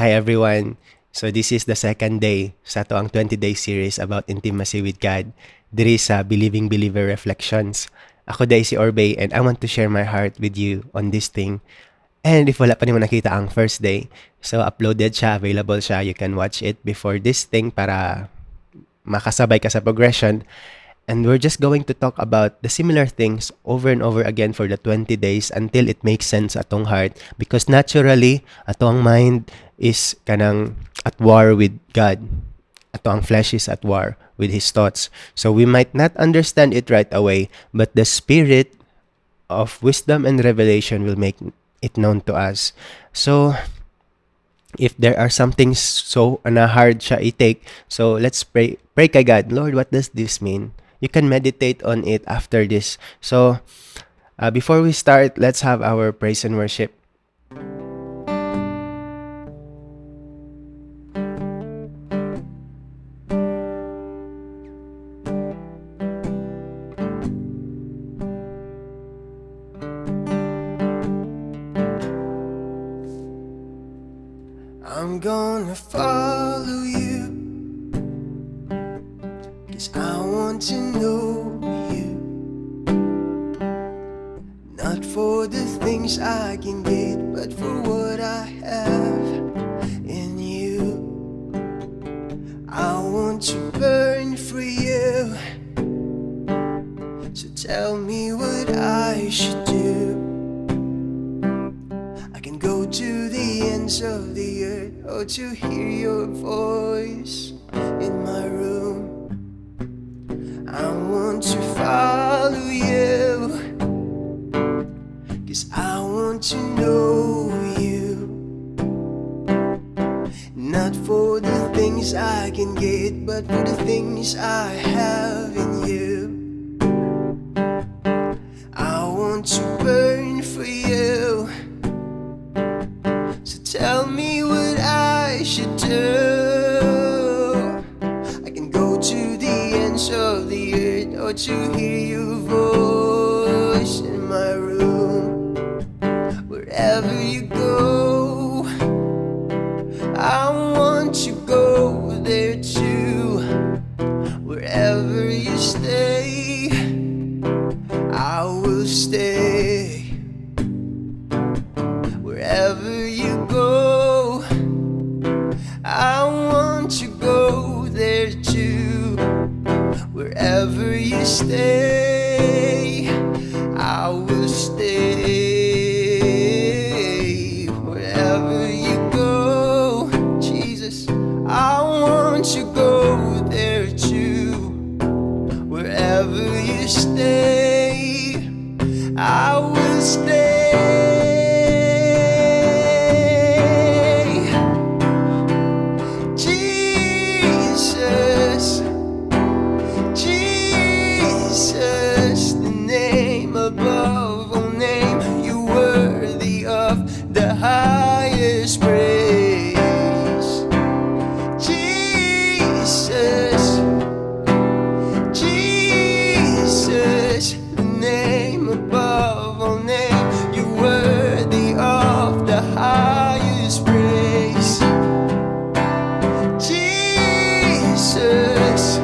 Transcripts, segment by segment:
Hi everyone. So this is the second day sa atoang 20-day series about intimacy with God diri sa Believing Believer Reflections. Ako diay si Orbe and I want to share my heart with you on this thing. And if wala pa nimo nakita ang first day, so uploaded siya, available siya, you can watch it before this thing para makasabay ka sa progression. And we're just going to talk about the similar things over and over again for the 20 days until it makes sense atong heart. Because naturally, atoang mind is kanang at war with God. Atoang flesh is at war with His thoughts. So we might not understand it right away, but the Spirit of wisdom and revelation will make it known to us. So, if there are some things so na hard siya i-take, so let's pray, pray kay God, "Lord, what does this mean?" You can meditate on it after this. So, before we start, let's have our praise and worship. I'm gonna follow you, 'cause I want to know you. Not for the things I can get, but for what I have in you. I want to burn for you, so tell me what I should do. I can go to the ends of the earth, oh, to hear your voice in my room. I want to follow you, 'cause I want to know you. Not for the things I can get, but for the things I have in you. I want to burn for you, so tell me what I should do. I can go to the ends of the earth, or to hear your voice in my room. Wherever you go, I want to go there too. Wherever you stay, I will stay. Wherever you go, I want to go there too. Wherever you stay, I will stay. Wherever you go, Jesus, I want to go there too. Wherever you stay, I will stay. Jesus, Jesus, the name above all name, you worthy of the highest praise. Jesus, Jesus, the name above all name, you worthy of the highest praise. Jesus,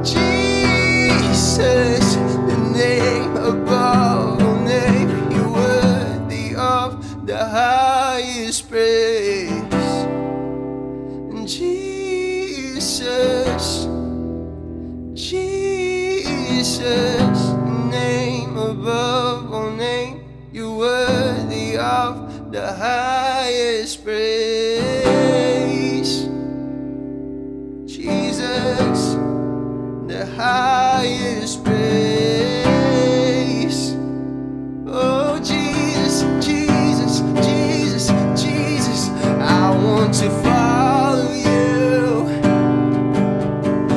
Jesus, the name above all name, you worthy of the highest praise. Jesus, Jesus, the name above all name, you worthy of the highest praise. Jesus, the highest praise. Oh, Jesus, Jesus, Jesus, Jesus, I want to follow you,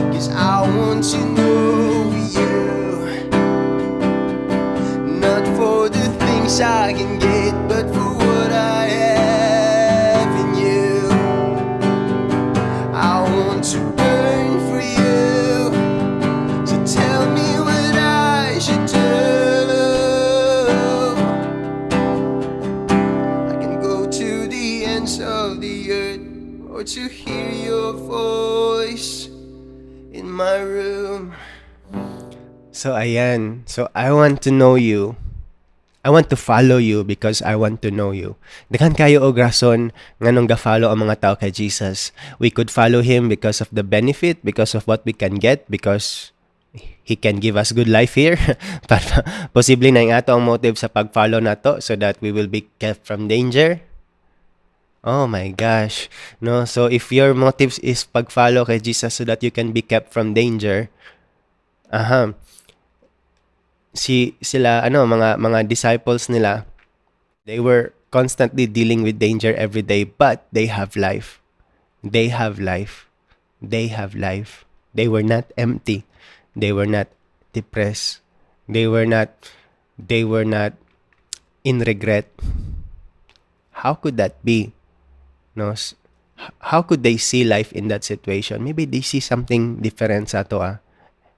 'cause I want to know you. Not for the things I can get, but for what I have in you. I want to burn for you, so ends of the earth, or to hear your voice in my room. So ayan. So I want to know you. I want to follow you because I want to know you. Daghan kayo og rason nganong ga-follow ang mga tao kay Jesus. We could follow him because of the benefit, because of what we can get, because he can give us good life here. But posible na yung ato ang motive sa pag-follow nato so that we will be kept from danger. Oh my gosh. No, so if your motives is pag-follow kay Jesus so that you can be kept from danger, aha. Si sila ano mga disciples nila, they were constantly dealing with danger every day, but they have life. They have life. They have life. They were not empty. They were not depressed. They were not in regret. How could that be? No, how could they see life in that situation? Maybe they see something different sa ato ah.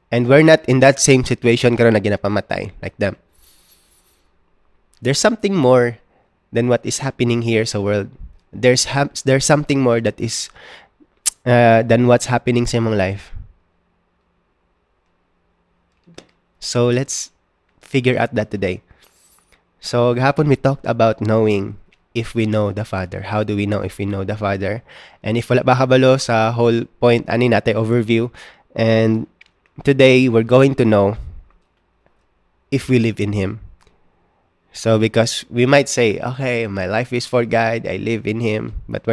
And we're not in that same situation karon na ginapamatay like them. There's something more than what is happening here sa world. There's something more that is than what's happening sa imong life. So let's figure out that today. So gahapon we talked about knowing if we know the Father. How do we know if we know the Father? And if wala pa kabalo sa whole point ani natin overview, and today we're going to know if we live in Him. So because we might say, "Okay, my life is for God, I live in Him," but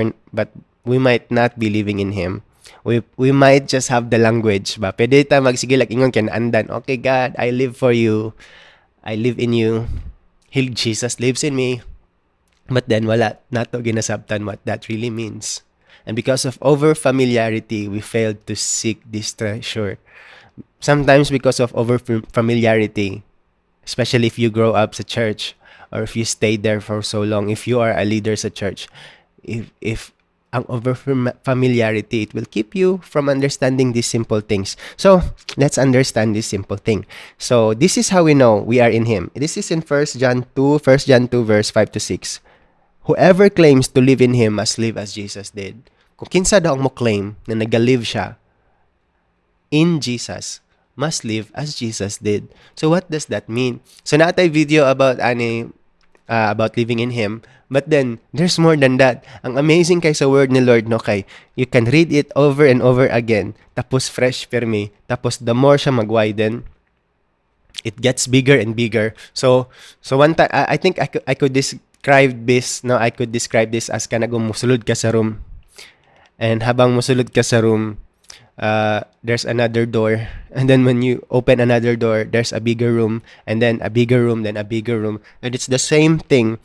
we might not be living in Him. We might just have the language ba. Pwede ta magsige lag ingon kay andan, "Okay God, I live for you. I live in you. Jesus lives in me." But then wala nato ginasabtan what that really means. And because of over familiarity, we failed to seek this treasure. Sometimes because of over familiarity, especially if you grow up sa church or if you stayed there for so long, if you are a leader sa church, if ang over familiarity, it will keep you from understanding these simple things. So, let's understand this simple thing. So, this is how we know we are in Him. This is in 1 John 2, 1 John 2 verse 5 to 6. Whoever claims to live in Him must live as Jesus did. Kung kinsa daw ang mo claim na nag-live siya in Jesus, must live as Jesus did. So what does that mean? So naa tay video about ani about living in Him. But then there's more than that. Ang amazing kay sa word ni Lord, no, kay you can read it over and over again. Tapos fresh permi. Tapos the more siya mag-widen, it gets bigger and bigger. So one time I think I could describe this, no, I could describe this as kanang musulod ka sa room. And habang musulod ka sa room, there's another door. And then when you open another door, there's a bigger room, and then a bigger room, then a bigger room. And it's the same thing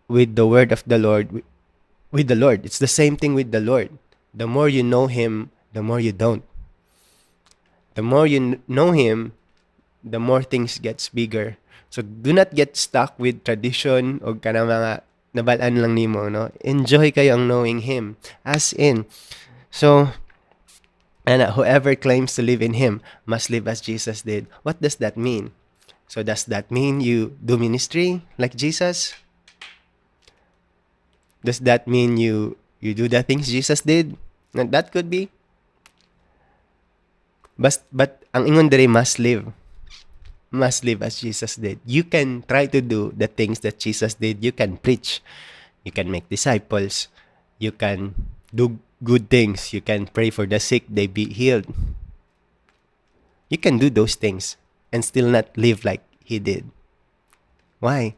with the word of the Lord, with the Lord. It's the same thing with the Lord. The more you know Him, the more you don't. The more you know Him, the more things gets bigger. So do not get stuck with tradition o kanang mga nabal-an lang nimo, no? Enjoy kayo ang knowing Him. As in. So, and whoever claims to live in Him must live as Jesus did. What does that mean? So does that mean you do ministry like Jesus? Does that mean you do the things Jesus did? And that could be. But ang ingon diri, must live. Must live as Jesus did. You can try to do the things that Jesus did. You can preach. You can make disciples. You can do good things. You can pray for the sick, they be healed. You can do those things and still not live like He did. Why?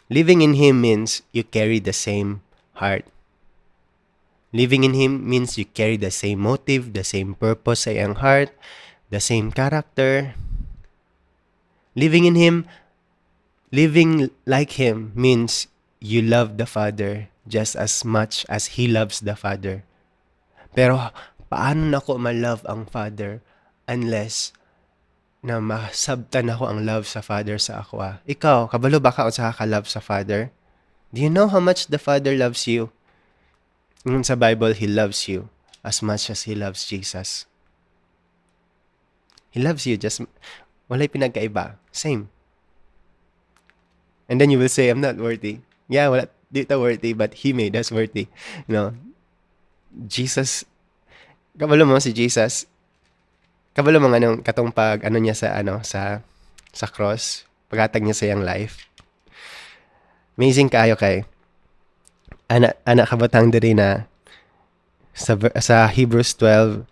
Living in Him means you carry the same heart. Living in Him means you carry the same motive, the same purpose sa iyang heart, the same character. Living in Him, living like Him means you love the Father just as much as He loves the Father. Pero paano nako ma-love ang Father unless na masabtan ako ang love sa Father sa ako ah? Ikaw, kabalo ba ka unsa ka love sa Father? Do you know how much the Father loves you? Ingon sa Bible, He loves you as much as He loves Jesus. He loves you just, walay pinagkaiba. Same. And then you will say, "I'm not worthy." Yeah, wala, Di ta worthy, but He made us worthy. No? Jesus, kabalo mo si Jesus, kabalo mo anong katong pag ano niya sa ano sa cross, paghatag niya sa iyang life. Amazing kaayo kay ana ana kabutang diri na sa Hebrews 12:2,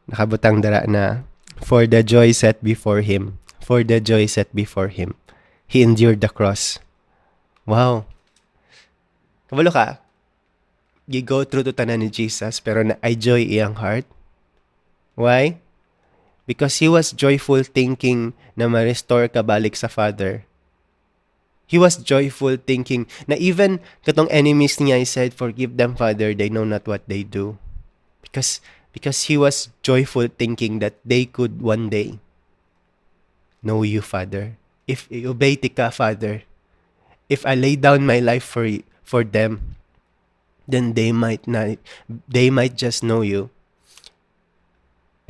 nakabutang dara na for the joy set before him, for the joy set before him, he endured the cross. Wow. Kabalo ka, you go through to tanan ni Jesus, pero naay joy iyang heart. Why? Because he was joyful thinking na ma-restore ka balik sa Father. He was joyful thinking na even katong enemies niya, he said, "Forgive them, Father, they know not what they do." Because he was joyful thinking that they could one day know you, Father. If I obey ka, Father, if I lay down my life for them, then they might not, they might just know you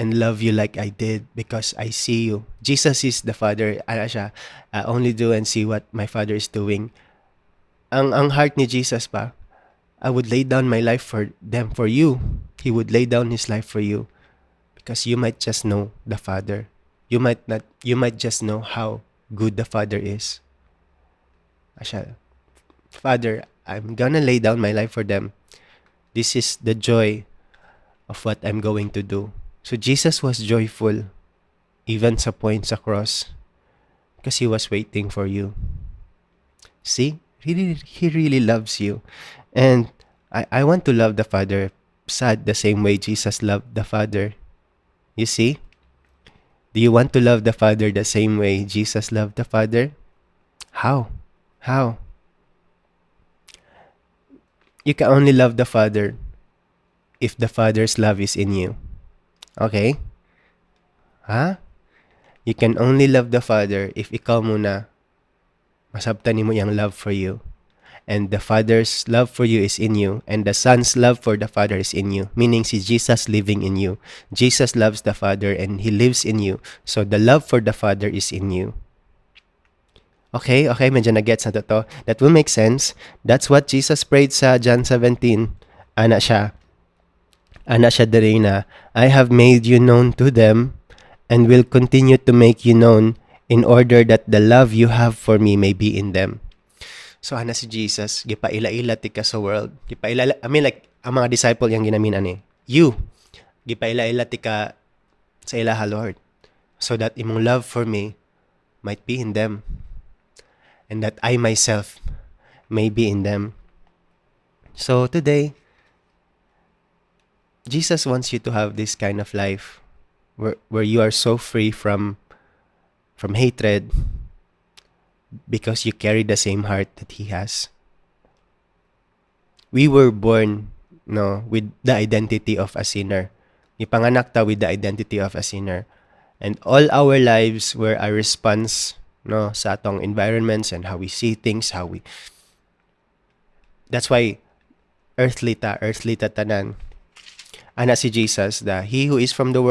and love you like I did because I see you. Jesus is the Father. Ano siya, "I only do and see what my Father is doing." Ang heart ni Jesus pa, I would lay down my life for them, for you. He would lay down his life for you because you might just know the Father. You might not, you might just know how good the Father is. Asya, "Father, I'm gonna lay down my life for them. This is the joy of what I'm going to do." So Jesus was joyful even sa point sa cross because he was waiting for you. See? He really loves you. And I want to love the Father sad the same way Jesus loved the Father. You see? Do you want to love the Father the same way Jesus loved the Father? How? How? You can only love the Father if the Father's love is in you. Okay? Ha? You can only love the Father if ikaw muna masabtan nimo iyang love for you. And the Father's love for you is in you, and the Son's love for the Father is in you. Meaning si Jesus living in you. Jesus loves the Father and He lives in you. So the love for the Father is in you. Okay, medyo na-gets na to. That will make sense. That's what Jesus prayed sa John 17. Ana siya. Ana siya diri na, "I have made you known to them and will continue to make you known in order that the love you have for me may be in them." So ana si Jesus, gipaila-ila tika sa world. Gipaila, I mean, like ang mga disciple yang ginamin ani. You, gipaila-ila tika sa ilaha, Lord, so that imong love for me might be in them and that I myself may be in them. So today, Jesus wants you to have this kind of life where you are so free from hatred because you carry the same heart that he has. We were born, no, with the identity of a sinner. Gipanganak ta with the identity of a sinner. And all our lives were a response, no, sa atong environments and how we see things, how we. That's why earthly ta tanan. Ana si Jesus, the he who is from the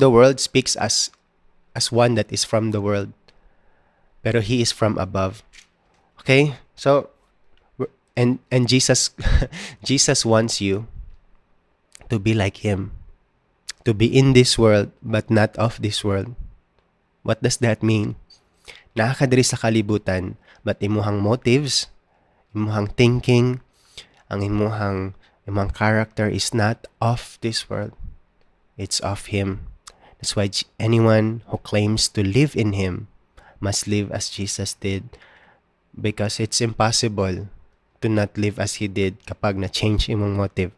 world speaks as one that is from the world. Pero he is from above. Okay? So and Jesus wants you to be like him. To be in this world but not of this world. What does that mean? Naa ka diri sa kalibutan but imuhang motives, imuhang thinking, ang imuhang character is not of this world. It's of him. That's why anyone who claims to live in him must live as Jesus did, because it's impossible to not live as he did kapag na-change imong motive.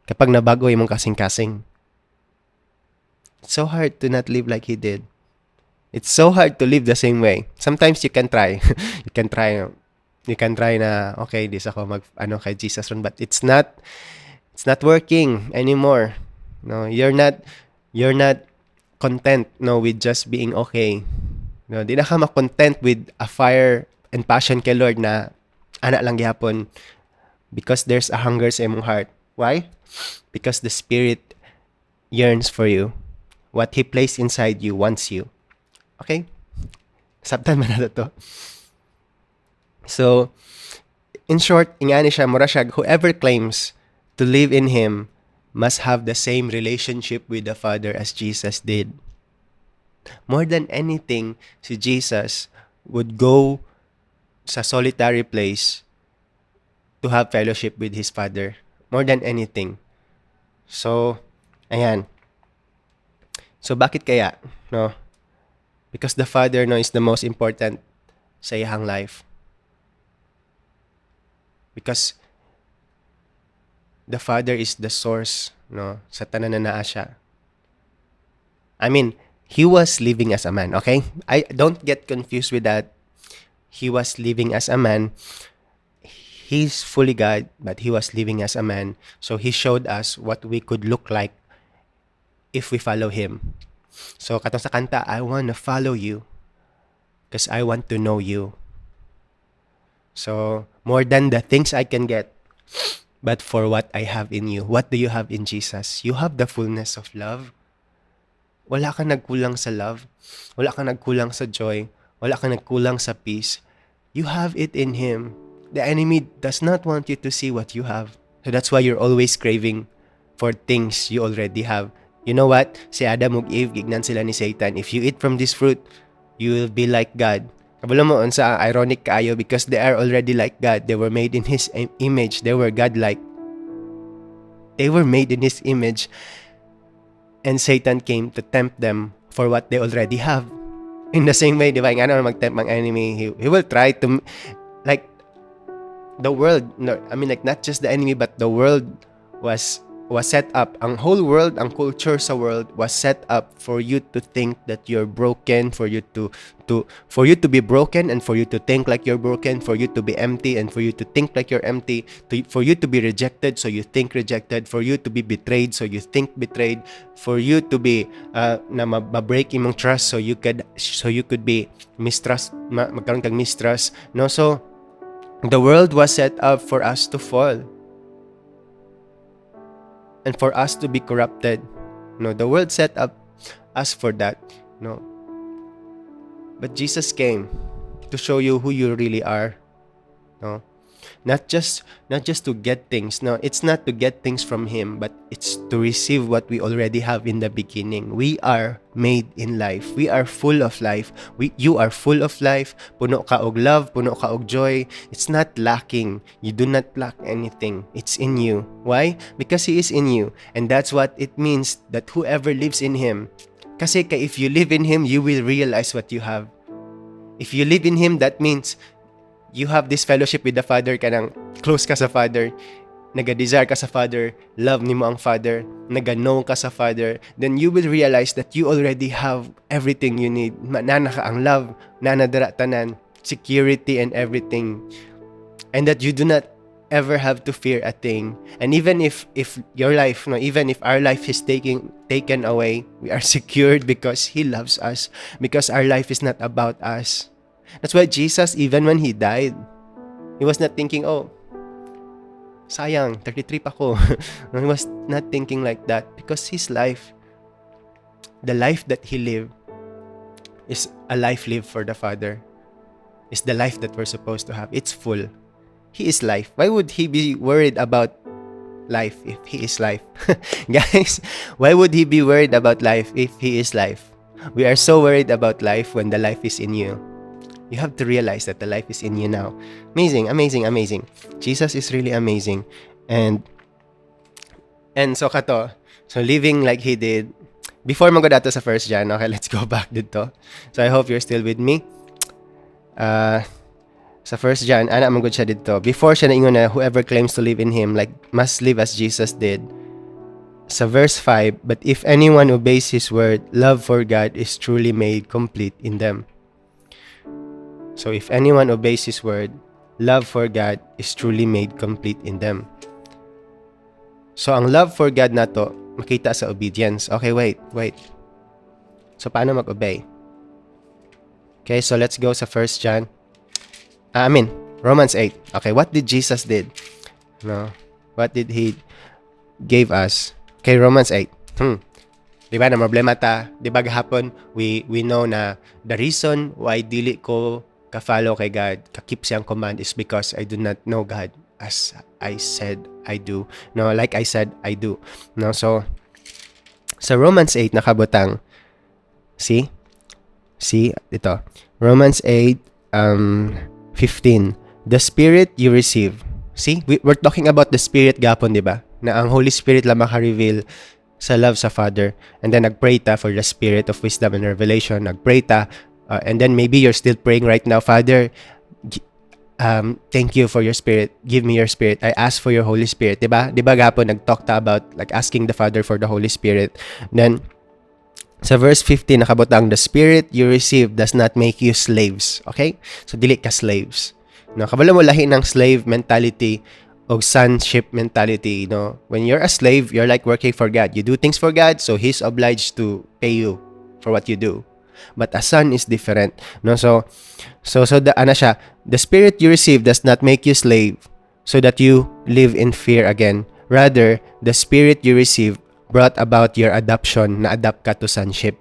Kapag nabago imong kasing-kasing. It's so hard to not live like he did. It's so hard to live the same way. Sometimes you can try. You can try. You can try na okay, di sa ako mag ano kay Jesus ron, but it's not working anymore. No, you're not content, no, with just being okay. No, di na ka ma-content with a fire and passion kay Lord na ana lang gihapon because there's a hunger sa imong heart. Why? Because the Spirit yearns for you. What He placed inside you wants you. Okay? Sabtan man na to. So, in short, ingani siya, mura siya, whoever claims to live in Him must have the same relationship with the Father as Jesus did. More than anything, si Jesus would go sa solitary place to have fellowship with His Father. More than anything. So, ayan. So, bakit kaya? No? Because the Father, no, is the most important sa iyang life. Because the Father is the source, no, sa tanan na naa siya. I mean, He was living as a man, okay? I don't get confused with that. He was living as a man. He's fully God, but He was living as a man. So He showed us what we could look like if we follow Him. So katong sa kanta, "I want to follow you because I want to know you." So more than the things I can get, but for what I have in you. What do you have in Jesus? You have the fullness of love. Wala kang nagkulang sa love. Wala kang nagkulang sa joy. Wala kang nagkulang sa peace. You have it in Him. The enemy does not want you to see what you have. So that's why you're always craving for things you already have. You know what? Si Adam ug Eve, giingnan sila ni Satan, "If you eat from this fruit, you will be like God." Kabalo mo, unsa ang ironic kaayo, because they are already like God. They were made in His image. They were God-like. They were made in His image. And Satan came to tempt them for what they already have. In the same way, di ba? Nga naman mag-tempt ang enemy, he will try to, like, the world, no, I mean, like, not just the enemy, but the world was set up, ang whole world, ang culture sa world was set up for you to think that you're broken, for you to be broken and for you to think like you're broken, for you to be empty and for you to think like you're empty, for you to be rejected so you think rejected, for you to be betrayed so you think betrayed, for you to be na ma-break imong trust so you could be mistrust, magkaroon kag mistrust, no? So the world was set up for us to fall and for us to be corrupted. No, the world set up us for that. No. But Jesus came to show you who you really are. No. Not just to get things. No, it's not to get things from Him, but it's to receive what we already have in the beginning. We are made in life. We are full of life. We you are full of life. Puno ka og love, puno ka og joy. It's not lacking. You do not lack anything. It's in you. Why? Because He is in you. And that's what it means that whoever lives in Him. Kasi kay if you live in Him, you will realize what you have. If you live in Him, that means you have this fellowship with the Father, kanang close ka sa Father, naga-desire ka sa Father, love nimo ang Father, naga-know ka sa Father, then you will realize that you already have everything you need. Naa na ka ang love, naa na dira tanan, security and everything. And that you do not ever have to fear a thing. And even if your life, no, even if our life is taking taken away, we are secured because He loves us, because our life is not about us. That's why Jesus, even when He died, He was not thinking, "Oh, sayang, 33 pa ko." He was not thinking like that because His life, the life that He lived, is a life lived for the Father. It's the life that we're supposed to have. It's full. He is life. Why would He be worried about life if He is life? Guys, why would He be worried about life if He is life? We are so worried about life when the life is in you. You have to realize that the life is in you now. Amazing, amazing, amazing. Jesus is really amazing. And so kato, so living like He did, before mag ato sa First John, okay, let's go back dito. So I hope you're still with me. Sa First John, ana man gud siya dito. Before siya naingon na whoever claims to live in Him, like, must live as Jesus did. Sa verse 5, "But if anyone obeys His word, love for God is truly made complete in them." So if anyone obeys His word, love for God is truly made complete in them. So ang love for God nato makita sa obedience. Okay, wait, wait. So paano mag-obey? Okay, so let's go sa First John. I mean, Romans 8. Okay, what did Jesus did? No. What did He gave us? Okay, Romans 8. Di ba na problema ta? Di ba gahapon we know na the reason why dili ko ka-follow kay God, ka-keep siyang command is because I do not know God as I said I do. No, like I said I do. No, so sa Romans 8 nakabutang, see? See ito. Romans 8 15. The Spirit you receive. See? We're talking about the Spirit gapon, di ba? Na ang Holy Spirit lang maka-reveal sa love sa Father. And then nagpray ta for the Spirit of wisdom and revelation. Nagpray ta. And then maybe you're still praying right now, "Father, thank you for your Spirit. Give me your Spirit. I ask for your Holy Spirit." Diba? Diba gapon nag-talk ta about like asking the Father for the Holy Spirit? Then, sa verse 15, nakabutang, "The Spirit you receive does not make you slaves." Okay? So, dili ka slaves. No, kabalo mo lahi ng slave mentality o sonship mentality, no? When you're a slave, you're like working for God. You do things for God, so He's obliged to pay you for what you do. But a son is different, no? So the ana siya, "The Spirit you receive does not make you slave so that you live in fear again. Rather, the Spirit you receive brought about your adoption," na-adopt ka to sonship.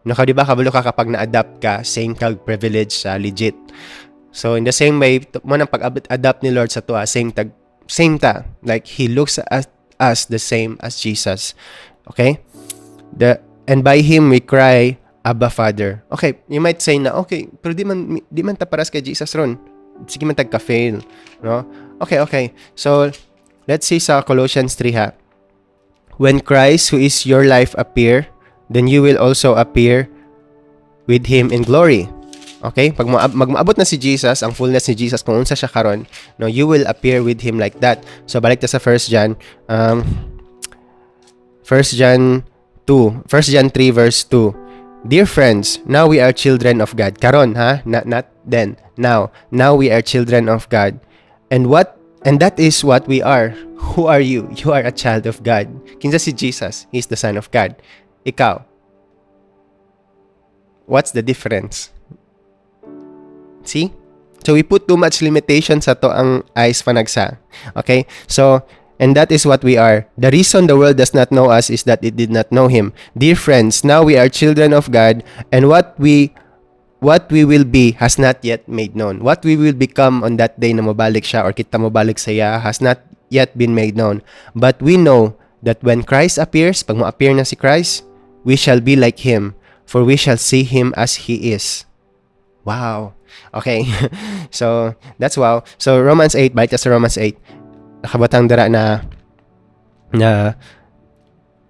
No, ka, di ba kabalo ka kapag na-adopt ka, same kag privilege sa legit. So in the same way, mo nang pag-adopt ni Lord sa tuwa, same ta. Like He looks at us the same as Jesus. Okay? The and by Him we cry, "Abba, Father." Okay, you might say na, "Okay, pero di man ta paras kay Jesus ron. Sige man tag ka-fail, no?" Okay. So, let's see sa Colossians 3 ha. "When Christ, who is your life, appear, then you will also appear with Him in glory." Okay? Pag magmaabot na si Jesus, ang fullness ni Jesus, kung unsa siya karon, no, you will appear with Him like that. So, balik ta sa 1 John, 1 John 2, 1 John 3 verse 2. "Dear friends, now we are children of God." Karon ha, not then. Now, now we are children of God. And that is what we are. Who are you? You are a child of God. Kinsa si Jesus? He's the Son of God. Ikaw. What's the difference? See? So we put too much limitation sa atoang eyes panagsa. Okay? So, "And that is what we are. The reason the world does not know us is that it did not know Him. Dear friends, now we are children of God, and what we will be has not yet made known." What we will become on that day na mobalik siya or kita mobalik sa iya has not yet been made known. "But we know that when Christ appears," pag mo-appear na si Christ, "we shall be like Him, for we shall see Him as He is." Wow. Okay. So, that's wow. So, Romans 8, balik ta sa Romans 8. Nakabutang dara na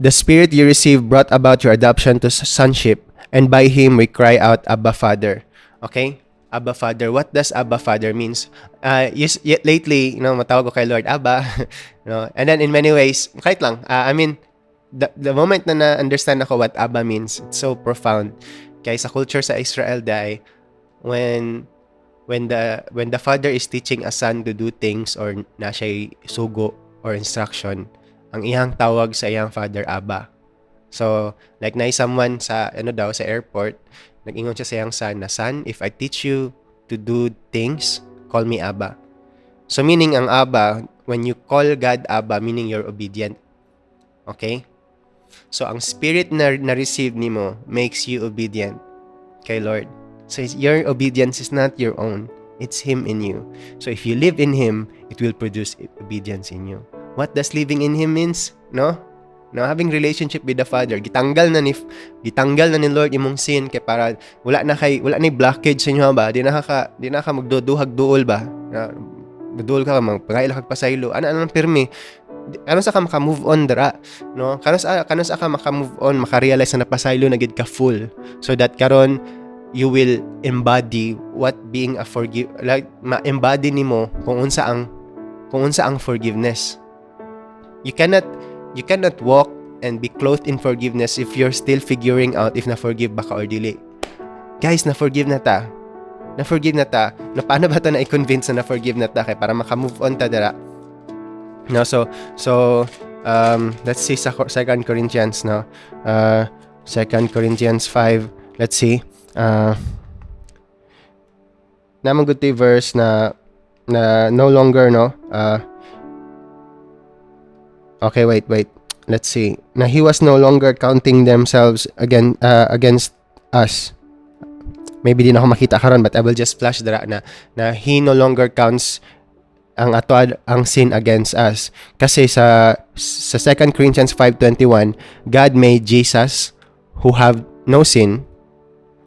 "The Spirit you received brought about your adoption to sonship, and by Him we cry out, 'Abba, Father.'" Okay? Abba Father. What does Abba Father means? Yes, yet lately, matawag ko kay Lord, "Abba." And then in many ways, kahit lang, I mean, the moment na na-understand ako what Abba means, it's so profound. Kay sa culture sa Israel dai, when the father is teaching a son to do things or na siya sugo or instruction, ang iyang tawag sa iyang father, "Abba." So, like na someone sa ano daw sa airport, nag-ingon siya sa iyang son na, "Son, if I teach you to do things, call me Abba." So meaning ang Abba, when you call God Abba, meaning you're obedient. Okay? So ang Spirit na na-receive nimo makes you obedient kay Lord. So your obedience is not your own. It's Him in you. So if you live in Him, it will produce obedience in you. What does living in Him means? No? No, having relationship with the Father. Gitanggal na ni Lord imong sin kay para wala na blockage sa inyo ba? Di na ka magduduhag duol ba? Na, duol ka magpangaila kag pasaylo. Ana ana pirmi. Karon sa ka maka-move on dara, no? Karon sa ka maka-move on, maka-realize na napasaylo na gid ka full. So that karon you will embody what being a forgive, like ma-embody nimo kung unsa ang forgiveness. You cannot walk and be clothed in forgiveness if you're still figuring out if na-forgive ba ka or dili. Guys, na-forgive na ta. Na-forgive na ta. Na paano ba ta na-convince na na-forgive na ta kay para maka-move on ta dara? No, so let's see sa 2 Corinthians, no. 2 Corinthians 5, let's see. Naman good verse na no longer, no. Okay, wait, wait. Let's see. Na he was no longer counting themselves again against us. Maybe di nako makita karon, but I will just flash dira na He no longer counts ang ato ang sin against us. Kasi sa 2 Corinthians 5:21, God made Jesus who have no sin.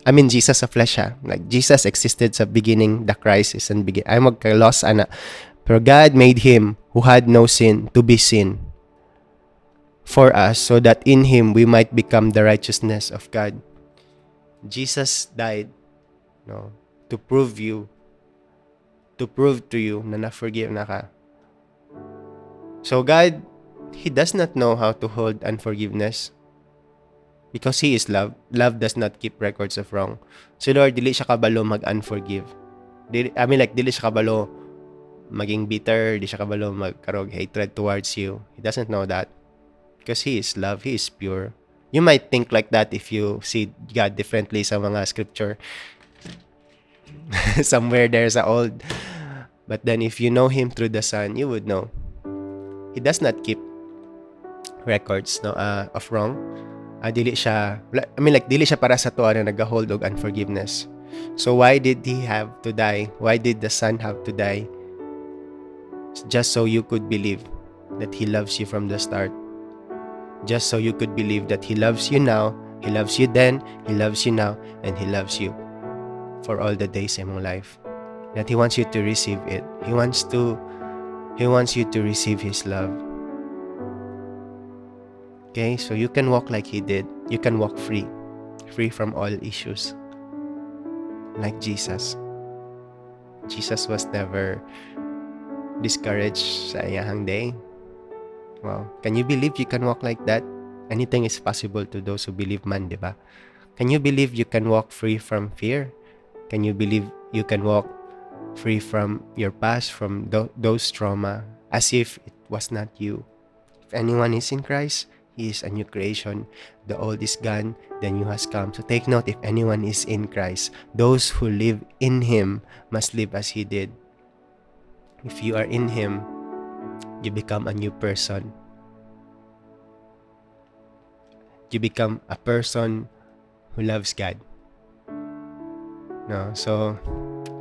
I mean, Jesus sa flesh ha. Like Jesus existed sa beginning, the Christ is in begin. Ay magka-lost ana. Pero God made him who had no sin to be sin for us so that in him we might become the righteousness of God. Jesus died, no, to prove to you na na-forgive na ka. So God, He does not know how to hold unforgiveness because He is love. Love does not keep records of wrong. So Lord, dili siya kabalo mag-unforgive. Dili, I mean, like, dili siya kabalo maging bitter, di siya kabalo magkarog hatred towards you. He doesn't know that. Because He is love, He is pure. You might think like that if you see God differently sa mga scripture. Somewhere there's a old. But then if you know Him through the Son, you would know. He does not keep records, no, of wrong. Dili siya, I mean, like, dili siya para sa atoa na nagahold og unforgiveness. So why did He have to die? Why did the Son have to die? Just so you could believe that He loves you from the start. Just so you could believe that He loves you now, He loves you then, He loves you now, and He loves you for all the days in imong life. That He wants you to receive it. He wants you to receive His love. Okay, so you can walk like He did. You can walk free, free from all issues. Like Jesus. Jesus was never discouraged sa iyahang day. Wow. Can you believe you can walk like that? Anything is possible to those who believe man, di ba? Can you believe you can walk free from fear? Can you believe you can walk free from your past, from those trauma, as if it was not you? If anyone is in Christ, he is a new creation. The old is gone, the new has come. So take note, if anyone is in Christ, those who live in Him must live as He did. If you are in Him, you become a new person. You become a person who loves God. No, so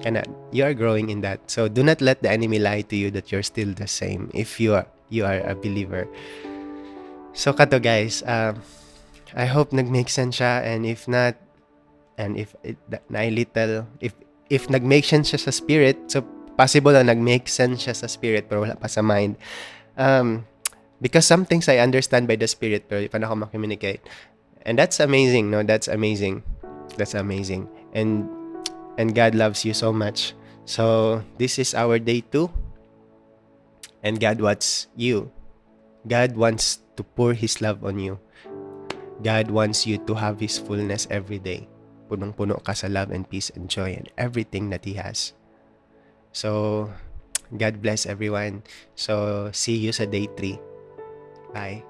cannot. You are growing in that. So do not let the enemy lie to you that you're still the same if you are a believer. So kato guys, I hope nag-make sense siya, and if not, and if it, na little, if nag-make sense siya sa spirit, so possible na nag-make sense siya sa spirit pero wala pa sa mind. Because some things I understand by the spirit pero pa nako ma-communicate. And that's amazing, no? That's amazing. That's amazing. And God loves you so much. So this is our day 2. And God wants you. God wants to pour His love on you. God wants you to have His fullness every day. Punong-puno ka sa love and peace and joy and everything that He has. So, God bless everyone. So, see you sa day 3. Bye.